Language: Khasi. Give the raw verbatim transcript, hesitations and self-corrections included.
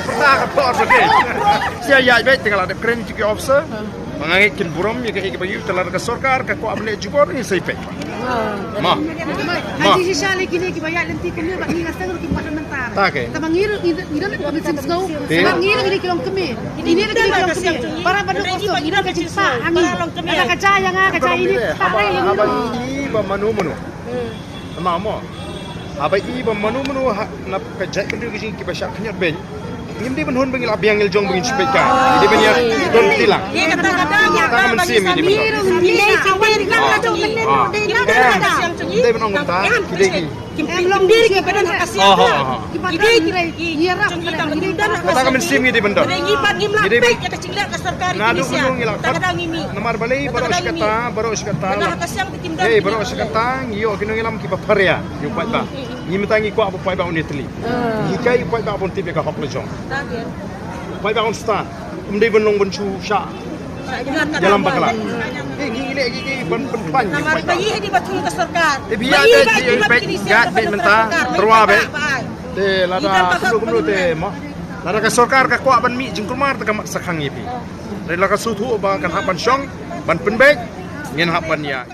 Pyrta ka por ba dei. Sia ïa beit tang la dep kren ki officer. Ma nga ngeit kin burom ïa ka, ïa ka ba ïoh tang la ka sorkar ka kwah ban leh jubor, ngin sa ïa peit. Ma. Ma. Hanji shisha le kine ki ba ïa lynti kumne ba ngi nga seng ki ba mynta. Ta ke. Tang ba ngi ruh ngi ruh ngi ruh ki ba mynsiem sngewbha. Te. Tang ba ngi ruh ngi ki long kmie. Kine ruh ki long kmie. Para ba dei kosong ngi ruh ka jingpang hangi. Ka jia ïa nga ka jia ïa ini. Haba, haba i ba mano mano. Ama mo. Haba i ba mano mano ha na ka jait ka dei ka jing ki ba shah khñiot beiñ. Ngim dei ban hun ba ngi la biang ngi la jong ba ngin shu peit ka. Ngi dei ban ïa don ti lang. Kata ka mynsiem ngi dei ban don. Ngi dei ban ong ta ki dei ki. Kim dei ki ba don ha ka siang. Kata ka mynsiem ngi dei ban don. Ngi dei ban, naduh mynno ngi la khot. Namar balei baroh shi katta, baroh shi katta. Hei, baroh shi katta ngi ïoh ki nongïalam ki ba pharia. Ïa u paidbah. Ngi mynta ngi kwah ba u paidbah un ïatylli. Ngi hikai u paidbah ba un tip ïa ka hok la jong. U paidbah un stad. Um dei ban long ban shu shah ïalam bakla. Eh, ngi leh ngi, ngi ban pynpaiñ ïa u paidbah. Namar ba ngi hi ba thung ka sorkar. Eh, ba ïa dei ïa u paidbah mynta tyrwa beit. Te lada kumno kumno te mo. Lada ka sorkar ka kwah ban mih jingkulmar te ka mat sa khang ïa phi. Te la ka suthu ba kan hap ban shong ban pynbeit ngin hap ban ïa.